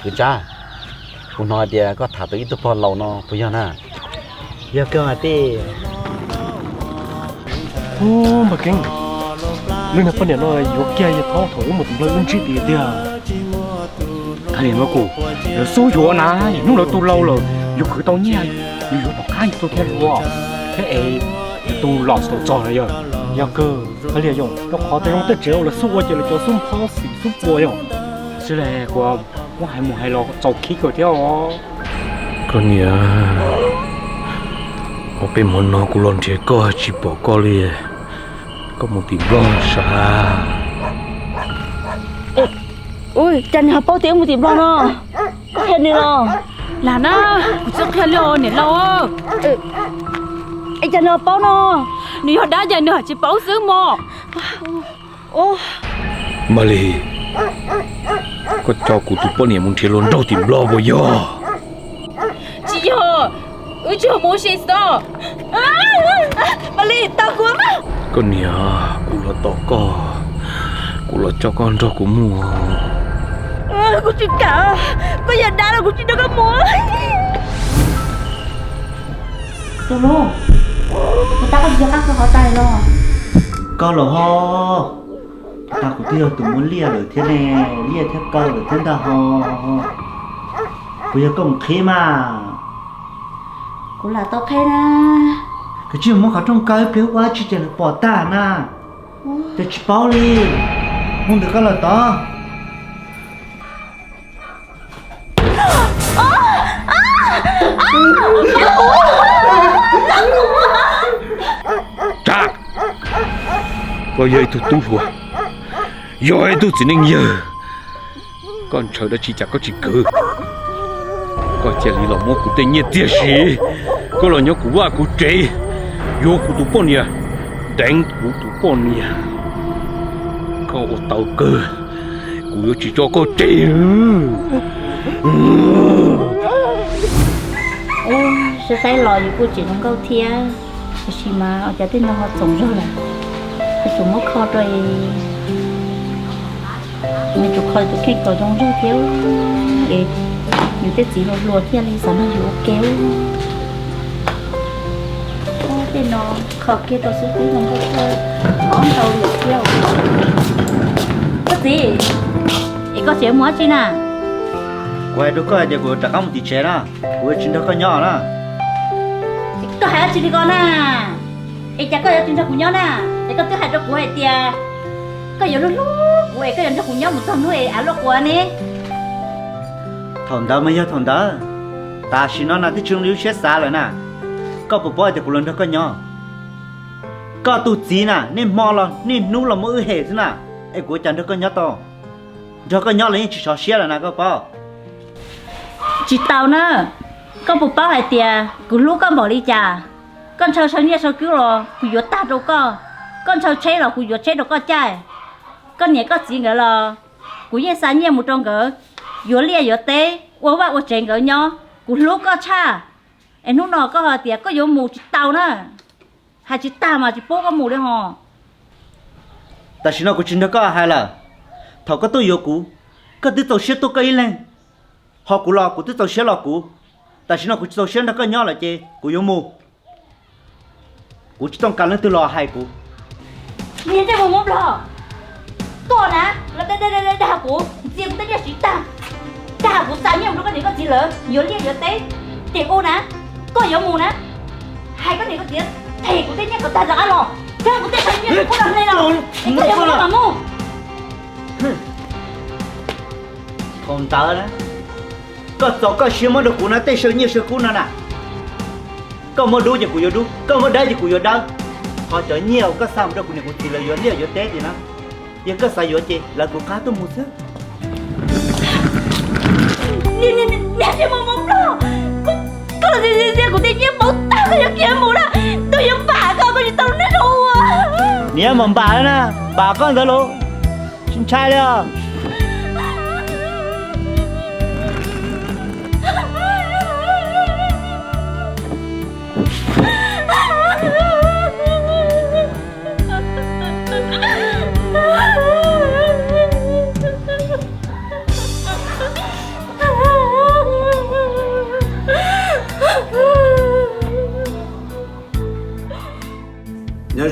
Kwv Tsab, kuv hnov hais tias koj tham tau ib tug pog laus no puas yog na? Yog kawg mas tij. Ub, Npawg Keeb, lub niag poj niam no yuav kiag yawg Thoob thaum wb mus tim Nplog wb ntsib tiag tiag. Hais li no kuv, lawv xub yuav na, hnub lawv tu laus lawm, yuav khwv tau nyiaj, yuav yuav tom qab yus tu thiaj luag, thiab es yus tu los tau txog na yog. Yog kawg, hais li yog rau qhov tej zoo tej tsev uas lawv xub ua ces lawv cov xub phob xim xub pua yog. Xws li kuv muab hais mus hais los txaus khib kawg thiab os. Koj niam, ob peb hmo no kuv los nrhiav koj tsis pom koj li, koj mus tim Nplog sav? Ua cas nws ho paub tias wb mus tim Nplog no? Koj qhia nws los? Lam na, kuv tsis qhia li os niam laus. Es cas nws ho paub no? Nws yog dab cas nws ho tsis paub xwb mog. Maj Lis, koj coj kuv tus poj niam mus nrhiav hluas nraug tim Nplog puas yog? Tsis yog, wb tsis yog mus ua si xwb. Maj Lis, tos kuv. Koj niam, kuv los tos koj, kuv los coj koj nrog kuv mus. Kuv tsis kam, koj yog dab los kuv tsis nrog koj mus. Tus hlub, puas tab koj tsis nco qab kuv qhov tag los? Koj los ho, tus tag kuv twb yog tus muab liaj lawm thiab ne, liaj thiab kaw lawm thiab ntag ho. Puas yog koj mus qhib mas? Kuv lam tau qhib na. Koj tsis muab qhov rooj kaw ib pliag ua tsis ces lawv pom tag na. Ces tsis paub li, mus ntawm koj los tod. Tsab, koj yog ib tug tub hluas, yog ib tug txiv neej yawg, koj ntshaw dab tsi cas koj tsis kwv? Koj cia li los muab kuv tej nyiaj txiag siv, koj los nyob kuv vaj kuv tsev, yuav kuv tus poj niam, deev kuv tus poj niam. Koj ua tau kawg, kuv yuav tsis tso koj tseg. Saib saib los yus kuj tseem zoo nkauj thiab, tiam sis mas ua cas tej no ho txoom zog lawm, ho tseem muab kho rau, nws tsuas kho tus kheej kom zoo zog thiab, es yus tej txiv hluas hluas thiaj li xav nrog yus ua ke. Tej no kho kiag rau xwb twb zoo nkauj kawg, ob ntau lawm thiab. Koj txiv, es koj tseem mus dab tsi na? Kuv hais rau koj hais tias kuv rov qab mus tim tsev na, kuv yuav tsis nrog koj nyob na. Koj hais dab tsi li ko na? Es cas koj yuav tsis nrog kuv nyob na? Es koj twb hais rau kuv hais tias koj yuav hlub hlub kuv es koj yuav nrog kuv nyob mus txog hnub es av luaj quav ne. Thaum ntawd mas yog thaum ntawd, tam sim no na twb tsis zoo li lub siab xav lawm na. Koj puas paub hais tias kuv los nrog koj nyob? Koj tus txiv na niaj hmo los niaj hnub los muab wb hem xwb na, es kuv ua cas nrog koj nyob tau? Nrog koj nyob los yeej tsis sov siab lawm na koj paub. Tsis tau na, koj puas paub hais tias kuv hlub koj npaum li cas? Koj ntshaw saw nyiaj saw kub los kuv yuav tag rau koj, koj ntshaw tsheb los kuv yuav tsheb rau koj caij. Koj niam koj txiv nkawd los kuv yeej xa nyiaj mus rau nkawd yuav liaj yuav teb ua vaj ua tsev nkawd nyob. Kuv hlub koj tshaj, es hnub no koj ho tias koj yuav mus tsis tau na. Hais tsis tag mas tsis pub koj mus li ho. Tam sim no kuv tsis nrog koj hais lawm. Thaum koj tuaj yuav kuv, koj twb txaus siab tuaj koj ib leeg, ho kuv los kuv twb txaus siab los kuv. Tam sim no kuv tsis txaus siab nrog koj nyob lawm ces kuv yuav mus. Kuv tsis tooj kas leej twg los hais kuv. Niag ntsej muag Hmoob Nplog, tuaj na, los dag dag dag dag kuv, ntxias kuv tej nyiaj siv tag, dag kuv xa nyiaj mus rau koj niam koj txiv lawv yuav liaj yuav teb, ces kuv na, koj yuav mus na, hais koj niam koj txiv them kuv tej nyiaj kom tag rov qab los, coj kuv tej saw nyiaj kuv los hle los, es koj yuav mus los mus. Thaum ntawd na, koj txaus koj siab muab rau kuv na tej saw nyiaj saw kub no na. Koj muab dub ces kuv yuav dub, koj muab dawb ces kuv yuav dawb. Qhov cov nyiaj uas koj xa mus rau kuv niam kuv txiv lawv yuav liaj yuav teb tiag na, yog koj xav yuav ces lawv kuv qab tuaj mus xwb. Niag ntsej muag Hmoob Nplog, koj los ntxias kuv tej nyiaj paub tag koj yuav khiav mus na, tus yuav npam koj, koj tsis tau lub neej zoo ua. Niam mas npam na, npam koj ntawd los tsis ntshai li os.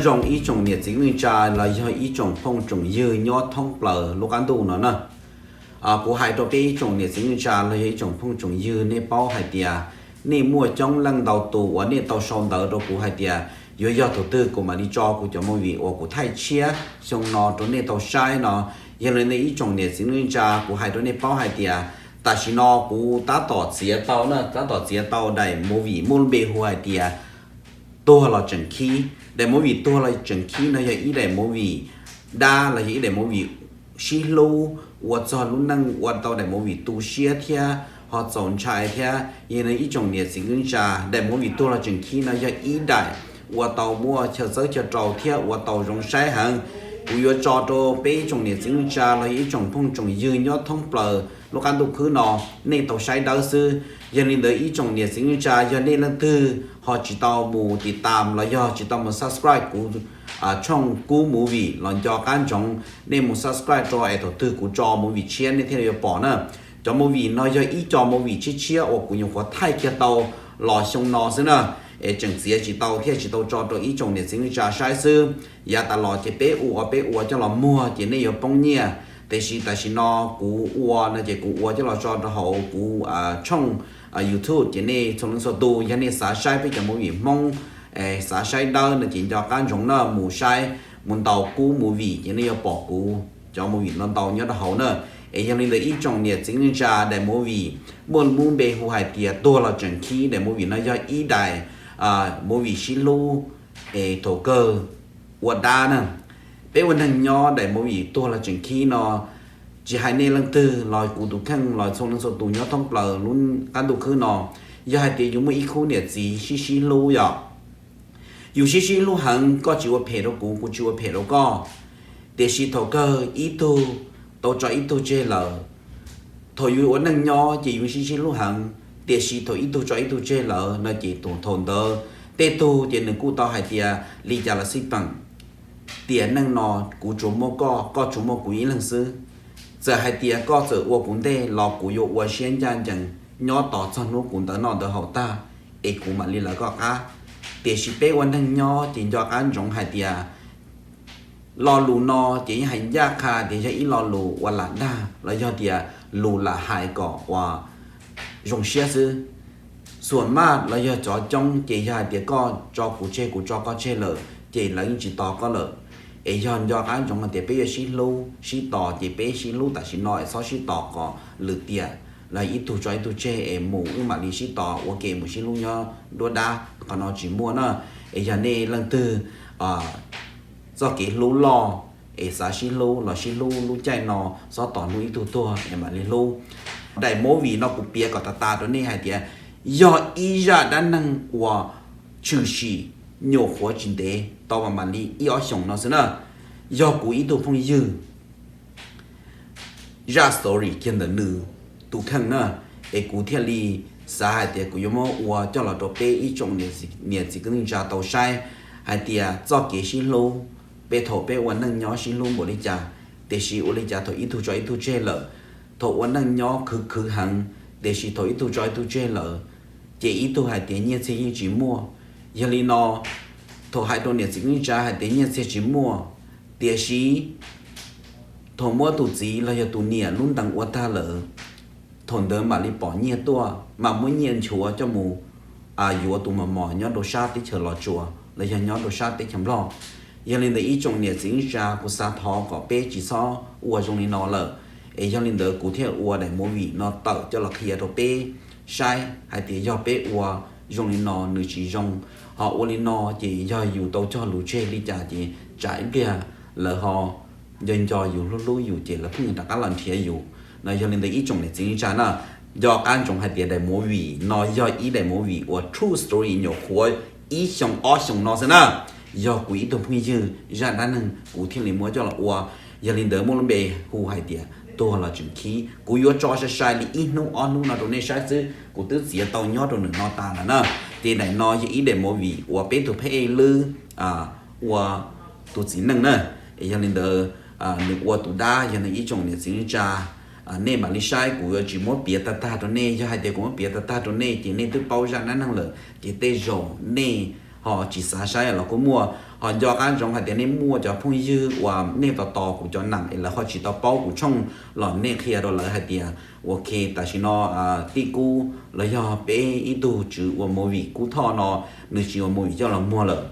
Zoo ib tsoom niam txiv neej tsa los yog ib tsoom phooj tsoom ywg nyob thoob plaws lub qab ntuj no na. Kuv hais rau peb ib tsoom niam txiv neej tsa los yog ib tsoom phooj tsoom ywg, nej paub hais tias nej muaj coob leej ntau tus uas nej tau sau ntawv rau kuv hais tias yuav yog thaum twg kuv mam li tso kuv cov movie uas kuv thaij tshiab xyoo no rau nej tau saib no. Yog li ntawd ib tsoom niam txiv neej tsa, kuv hais rau nej paub hais tias tam sim no kuv tab tom txiav tau na, tab tom txiav tau daim movie muaj lub npe hu hais tias Tuag Los Tseem Khib. Daim movie Tuag Los Tseem Khib no yog ib daim movie dab los yog ib daim movie sib hlub ua txog lub neej, ua tau daim movie tu siab thiab ho txaus ntshai thiab. Yog li ntawd ib tsoom niam txiv neej tsa, daim movie Tuag Los Tseem Khib no yog ib daim ua tau muaj chaw txawb chaw rau thiab ua tau zoo saib heev. Kuv yuav tso rau peb ib tsoom niam txiv neej tsa los yog ib tsoom phooj tsoom ywg nyob thoob plaws lub qab ntuj khwb no nej tau saib dawb xwb. Yog li ntawd ib tsoom niam txiv neej tsa, yog nej leej twg ho tsis tau mus tiv tam los yog tsis tau mus subscribe kuv tshooj Kub Movie los nco qab ntsoov nej mus subscribe rau es thaum twg kuv tso movie tshiab nej thiaj li yuav pom na. Cov movie no yog ib co movie tshiab tshiab uas kuv nyuam qhuav thaij kiag tau los xyoo no xwb na, es tseem txiav tsis tau thiaj tsis tau tso rau ib tsoom niam txiv neej tsa saib xwb. Yav tas los ces peb ua peb ua coj los muag ces nej yuav poob nyiaj, tiam sis tam sim no kuv ua no ces kuv ua coj los tso rau hauv kuv tshooj YouTube ces nej txhua leej txhua tus yog nej xav saib peb cov movie Hmoob, xav saib dawb no ces nco qab ntsoov na, mus saib, mus ntaus Kub Movie ces nej yuav pom kuv cov movie ntau ntau nyob rau hauv na. Es yog li ntawd ib tsoom niam txiv neej tsa, daim movie muaj lub npe hu hais tias Tuag Los Tseem Khib, daim movie no yog ib daim movie sib hlub es thaum kawg ua dab na. Peb ua neeg nyob, daim movie Tuag Los Tseem Khib no tsis hais nej leej twg los kuv tus kheej los txhua leej txhua tus nyob thoob plaws lub qab ntuj khwb no, yog hais tias yus muaj ib khub niam txiv sib sib hlub yom, yus sib sib hlub heev, koj tsis ua phem rau kuv, kuv tsis ua phem rau koj, tiam sis thaum kawg ib tug tau tso ib tug tseg lawm. Thaum yus ua neej nyob ces yus sib sib hlub heev, tiam sis thaum ib tug tso ib tug tseg lawm no ces tus thaum ntawd tej tug ces nws kuj tau hais tias li cas los xij peem, tiam neej no kuv tsuas muaj koj, koj tsuas muaj kuv ib leeg xwb. Txawm hais tias koj txawm ua kuv ntej los kuv yuav ua siab ncaj ncees nyob tos txog hnub kuv ntawv noj ntawv haus tag es kuv mam li lawv koj qab. Tiam sis peb ua neeg nyob ces nco qab ntsoov hais tias lo lus no ces yeej hais ncaj qha tias yog ib lo lus uas lam dag los yog tias lus lam hais kom uas zoo siab xwb. Xuam maj los yog cov coob ces yog hais tias koj tso kuv tseg kuv tso koj tseg lawm ces lawv yeej tsis tos koj lawm. Es yog nco qab ntsoov hais tias peb yuav sib hlub sib tos ces peb sib hlub tam sim no es txhob sib tos kom lwm tiam los ib tug tso ib tug tseg es mus wb mam li sib tos ua ke mus sib hlub nyob duab dab, qhov no tsis muaj na. Es yog nej leej twg txoj kev hlub loj es xav sib hlub los sib hlub lub caij no, txhob tos hnub ib tug tuag es mam li hlub. Daim movie no kuv piav kom tas tas rau nej hais tias yog ib zaj dab neeg uas tshwm sim nyuam qhuav tsis ntev tau mam mam li ib ob xyoos no xwb na. Yog kuv ib tug phooj ywg zaj story kiag ntawm nws tus kheej na, es kuv thiaj li xav hais tias kuv yuav muab ua coj los rau peb ib tsoom niam txiv kwv tij neej tsa tau saib hais tias txoj kev sib hlub, peb thaum peb ua neej nyob sib hlub npaum li cas, tiam sis ua li cas thaum ib tug tso ib tug tseg lawm. Thaum ua neej nyob khwv khwv heev, tiam sis thaum ib tug tso ib tug tseg lawm, ces ib tug hais tias nyiaj txiag yeej tsis muaj. Yog li no, thaum hais rau niam txiv kwv tij neej tsa hais tias nyiaj txiag tsis muaj, tiam sis thaum muab tus txiv los yog tus niam lub ntees ua tag lawm, thaum ntawd mam li pom nyiaj tuaj, mam muab nyiaj nchuav coj mus yuav tus mos mos nyob rau sab teb chaws Los Tsuas los yog nyob rau sab teb chaws Nplog. Yog li ntawd ib tsoom niam txiv kwv tij neej tsa, kuv xav thov kom peb tsis txhob ua zoo li no lawm. Es yog li ntawd kuv thiaj ua daim movie no tawm coj los qhia rau peb saib hais tias yog peb ua zoo li no nws tsis zoo, ho ua li no ces yog yus tau cog lus tseg li cas ces tsam ib pliag lawv ho nco nco yus hlub hlub yus ces lawv pheej rov qab los nrhiav yus no. Yog li ntawd ib tsoom niam txiv kwv tij neej tsa na, nco qab ntsoov hais tias daim movie no yog ib daim movie uas true story nyuam qhuav ib xyoo ob xyoos no xwb na. Yog kuv ib tug phooj ywg zaj dab neeg kuv thiaj li muab coj los ua. Yog li ntawd muaj lub npe hu hais tias Tuag Los Tseem Khib. Kuv yuav tso sai sai li ib hnub ob hnub no rau nej saib xwb, kuv twb txiav tau nyob rau nws no tas lawm na. Ces daim no yog ib daim movie uas peb tus phab ej lwb ua tus txiv neej na. Yog li ntawd nws ua tus dab, yog li ntawd ib tsoom niam txiv kwv tij neej tsa, nej mam li saib, kuv yuav tsis muab piav tag tag rau nej. Yog hais tias kuv muab piav tag tag rau nej ces nej twb paub zaj dab neeg lawm ces tej zaum nej ho tsis xav saib los kuj muaj. Ho nco qab ntsoov hais tias nej muaj cov phooj ywg uas nej tos tos kuv cov neem es lawv ho tsis tau paub kuv tshooj los nej qhia rau lawv hais tias, ok, tam sim no Tij Kub los yog peb ib tug tswv ua movie Kub Thoj no, nws tsis ua movie coj los muag lawm.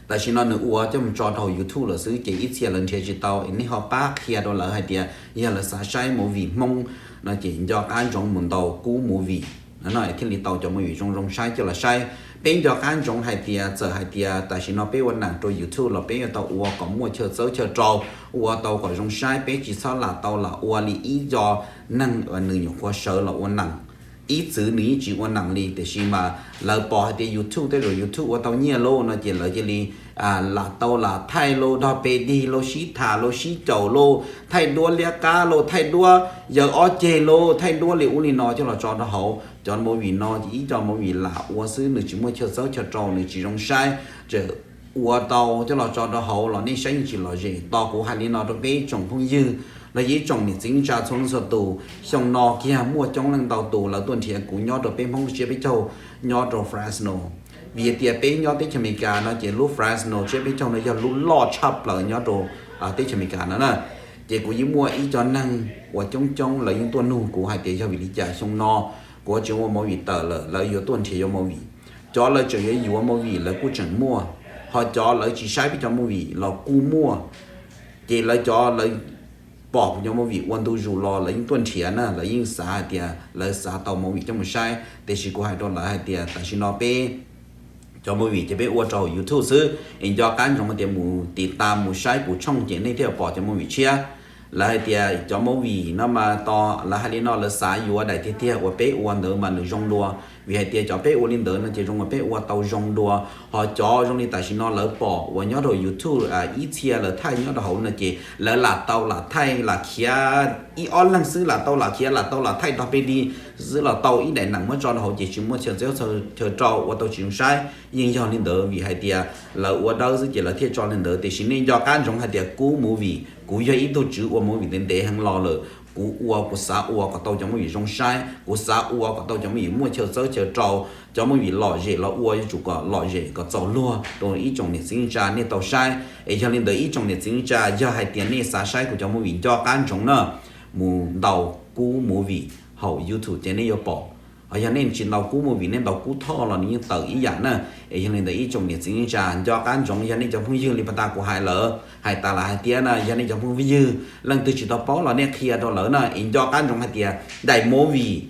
Tam sim no nws ua coj mus tso rau hauv YouTube lawm xwb ces ib txhia lawv nrhiav tsis tau es nej ho pab qhia rau lawv hais tias yog lawv xav saib movie Hmoob no ces nco qab ntsoov mus ntaus Kub Movie no thiaj li tau cov movie zoo zoo saib coj los saib. Peb nco qab ntsoov hais tias txawm hais tias tam sim no peb ua neem rau YouTube los peb yuav tau ua kom muaj chaw txawb chaw rau, ua tau kom zoo saib, peb tsis txhob lam tau lam ua li ib co neeg uas nws nyuam qhuav sawv los ua neem. Ib txwv nws yeej tsis ua neem li tiam sis mas lawv pom hais tias YouTube tej zaum YouTube ua tau nyiaj lauj no ces lawv cia li lam tau lam thaij lauj, dog pes dig lauj, sib tham lauj, sib caum lauj, thaij duab liab qab lauj, thaij duab yawg ob ceg lauj, thaij duab li ub li no coj los tso rau hauv. Cov movie no ces ib co movie lam ua xwb, nws tsis muaj chaw txawb chaw rau, nws tsis zoo saib, tseem ua tau coj los tso rau hauv los nej saib yeej tsis lom zem. Tos kuv hais li no rau peb ib tsoom phooj ywg los yog ib tsoom niam txiv tsa txhua leej txhua tus, xyoo no kiag muaj coob leej ntau tus lawv tuaj nrhiav kuv nyob rau peb Hmoob tsiab peb caug nyob rau Fresno. Vim hais tias peb nyob teb chaws Amelikas no ces lub Fresno tsiab peb caug no yog lub loj tshaj plaws nyob rau teb chaws Amelikas no na. Ces kuv yeej muaj ib co neeg uas coob coob lawv yeej tuaj nug kuv hais tias yog vim li cas xyoo no kuv tsis ua movie tawm lawm, lawv yuav tuaj nrhiav yuav movie. Cov lawv tseem yuav yuav movie lawv kuj tseem muaj, ho cov lawv tsis saib peb cov movie los kuj muaj. Ces lawv cov lawv pom kuv cov movie ua ntu zus los lawv yeej tuaj nrhiav na, lawv yeej xav hais tias lawv xav tau movie coj mus saib, tiam sis kuv hais rau lawv hais tias tam sim no peb cov movie ces peb ua rau hauv YouTube xwb, es nco qab ntsoov tias mus tiv tas mus saib kuv tshooj ces nej thiaj pom cov movie tshiab. Lawv hais tias cov movie no mas tos lawv hais li no lawv xav yuav daim tiag tiag uas peb ua ntawd mas nws zoo dua, vim hais tias cov peb ua li ntawd no ces zoo uas peb ua tau zoo dua. Ho cov zoo li tam sim no lawv pom uas nyob rau YouTube ib txhia lawv thaij nyob rau hauv no ces lawv lam tau lam thaij lam khiav, ib ob leeg xwb lam tau lam khiav lam tau lam thaij dog pes dig xwb los tau ib daim neem muab tso rau hauv ces tsis muaj chaw txawb chaw rau, ua tau tsis zoo saib. Yeej yog li ntawd vim hais tias lawv ua dawb xwb ces lawv thiaj tso li ntawd, tiam sis nej nco qab ntsoov hais tias Kub Movie kuv yog ib tug tswv ua movie ntev ntev heev los lawm. Kuv ua kuv xav ua kom tau cov movie zoo saib, kuv xav ua kom tau cov movie muaj chaw txawb chaw rau, cov movie lom zem los ua yuav tsum kom lom zem kom txaus luag rau ib tsoom niam txiv tsa nej tau saib. Es yog li ntawd ib tsoom niam txiv tsa yog hais tias nej xav saib kuv cov movie nco qab ntsoov na, mus ntaus Kub Movie hauv YouTube ces nej yuav pom. Ho yog nej tsis ntaus Kub Movie, nej ntaus Kub Thoj los nws yeej tawm ib yam na. Es yog li ntawd ib tsoom niam txiv tsa nco qab ntsoov, yog nej cov phooj ywg li pas tas kuv hais lawm, hais tas lawm hais tias na, yog nej cov phooj ywg leej twg tsis tau paub los nej qhia rau lawv na, es nco qab ntsoov hais tias daim movie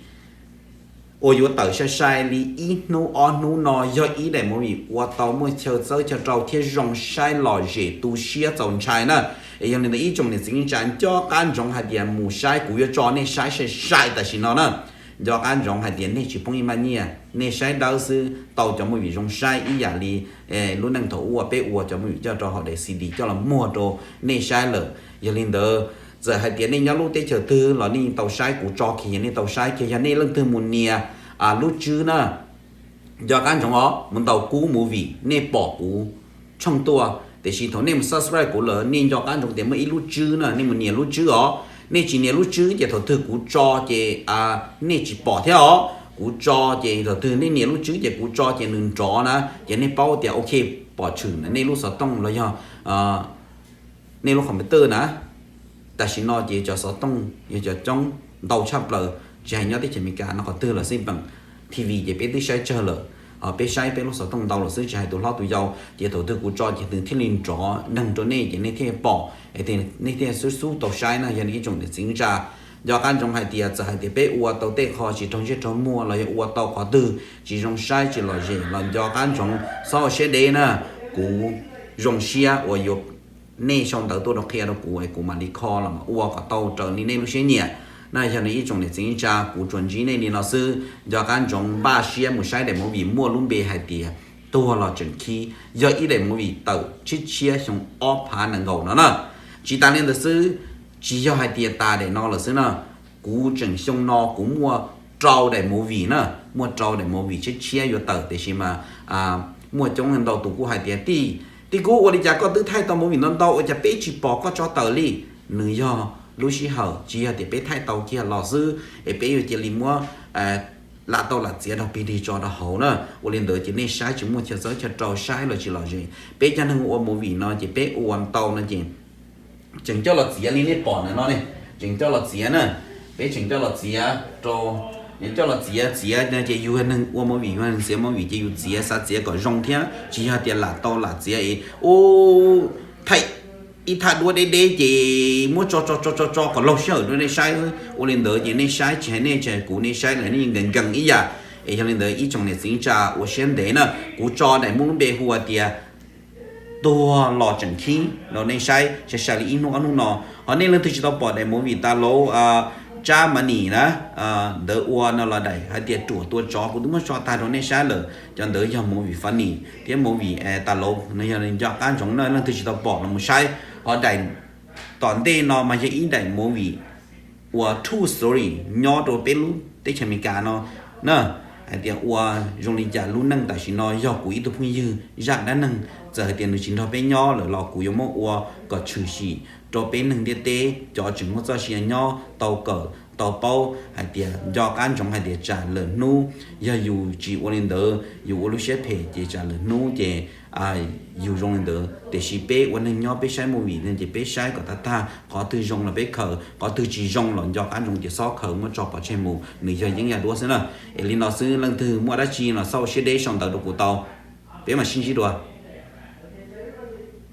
uas yuav tawm sai sai li ib hnub ob hnub no yog ib daim movie ua tau muaj chaw txawb chaw rau thiab zoo saib lom zem tu siab txaus ntshai na. Es yog li ntawd ib tsoom niam txiv tsa nco qab ntsoov hais tias mus saib, kuv yuav tso nej saib sai sai tam sim no na. Nco qab ntsoov hais tias nej tsis poob ib maj nyiaj, nej saib dawb xwb tau cov movie zoo saib ib yam li lub neej thaum ub uas peb ua cov movie coj rau hauv daim C D coj los muag rau nej saib lawm. Yog li ntawd txawm hais tias nej nyob lub teb chaws twg los nej tau saib, kuv tso kiag yog nej tau saib kiag. Yog nej leej twg mus nias lub tswb na, nco qab ntsoov os, mus ntaus Kub Movie nej pom kuv tshooj tuaj, tiam sis thaum nej mus subscribe kuv lawm nej nco qab ntsoov tias muaj ib lub tswb na, nej mus nias lub tswb os. Nej tsis nias lub tswb ces thaum twg kuv tso ces nej tsis pom thiab os. Kuv tso ces thaum twg nej nias lub tswb ces kuv tso ces nws nrov na, ces nej paub tias ok, pom tshwm na nej lub xov tooj los yog nej lub computer na. Tam sim no ces cov xov tooj yog cov coob ntau tshaj plaws, tsis hais nyob teb chaws Amelikas no qhov twg los xij peem, T V ces peb twb saib tsawg lawm, peb saib peb lub xov tooj ntau lawm xwb tsis hais tus hlob tus yau. Ces thaum twg kuv tso ces nws thiaj li nrov neeg rau nej ces nej thiaj pom, nej thiaj xub xub tau saib na. Yog li ib tsoom niam txiv tsa, nco qab ntsoov hais tias txawm hais tias peb ua tau tej qho tsis raug ntsej raug muag los yog ua tau qhov twg tsis zoo saib tsis lom zem los nco qab ntsoov txhob ua siab deb na. Kuv zoo siab uas yuav nej sau ntawv tuaj rau qhia rau kuv es kuv mam li kho los mam ua kom tau raws li nej lub siab nyiam na. Yog li ib tsoom niam txiv tsa, kuv tsuas ntsib nej li no xwb, nco qab ntsoov npaj siab mus saib daim movie muaj lub npe hais tias Tuag Los Tseem Khib, yog ib daim movie tawm tshiab tshiab xyoo ob phav nees nkaum no na. Tsis tas li ntawd xwb, tsis yog hais tias tas daim no lawm xwb na, kuv tseem xyoo no kuv muaj rau daim movie na, muaj rau daim movie tshiab tshiab yuav tawm tiam sis mas muaj coob leej ntau tus kuj hais tias Tij, Tij Kub, ua li cas koj twb thaij tau movie ntau ntau ua cas peb tsis pom koj tso tawm li? Nws yog lub sij hawm tsis yog tias peb thaij tau kiag los xwb es peb yuav cia li muab lam tau lam txiav rau pig dig tso rau hauv na. Ua li ntawd ces nej saib tsis muaj chaw txawb chaw rau saib los tsis lom zem. Peb cov neeg ua movie no ces peb ua tau no ces tseem coj los txiav li nej pom ntawm no ne, tseem coj los txiav na. Peb tseem coj los txiav rau, coj los txiav txiav no ces yus neeg ua movie, yus neeg txiav movie ces yus txiav xav txiav kom zoo thiab, tsis yog tias lam tau lam txiav es u thaij ib thaj duab deb deb ces muab tso tso tso tso tso kom laug sij hawm rau nej saib xwb. Ua li ntawd ces nej saib tsis hais nej tsis hais kuv, nej saib lawm nej nkees nkees ib yam. Es yog li ntawd ib tsoom niam txiv tsa ua siab ntev na, kuv tso daim movie lub npe hu ua tias Tuag Los Tseem Khib rau nej saib sai sai li ib hnub ob hnub no. Ho nej leej twg tsis tau pom daim movie tas lauv Tsab Mav Nim na, ntawd ua no los daim hais tias Ruam Tua Tsov kuv twb muab tso tag rau nej saib lawm. Cov ntawd yog movie funny thiab movie tas lauv no yog nco qab ntsoov na, leej twg tsis tau pom los mus saib. Ho daim tom ntej no mas yog ib daim movie uas true story nyob rau peb lub teb chaws Amelikas no na, hais tias ua zoo li cas lub neej tam sim no yog kuv ib tug phooj ywg zaj dab neeg, txawm hais tias nws tsis nrog peb nyob lawm los kuv yuav muab ua kom tshwm sim rau peb neeg ntiaj teb cov tseem muaj txoj sia nyob tau kawm tau paub hais tias nco qab ntsoov hais tias tsam lwm hnub yog yus tsis ua li ntawd, yus ua lub siab phem ces tsam lwm hnub ces yus zoo li ntawd. Tiam sis peb ua neeg nyob peb saib movie no ces peb saib kom tag tag, qhov twg zoo los peb khaws, qhov twg tsis zoo los nco qab ntsoov tias xob khaws muab tso pov tseg mus, nws yog yeeb yam duab xwb na. Es li no xwb, leej twg muaj dab tsi los xauj siab deb sau ntawv rau kuv tau, peb mam sib ntsib dua.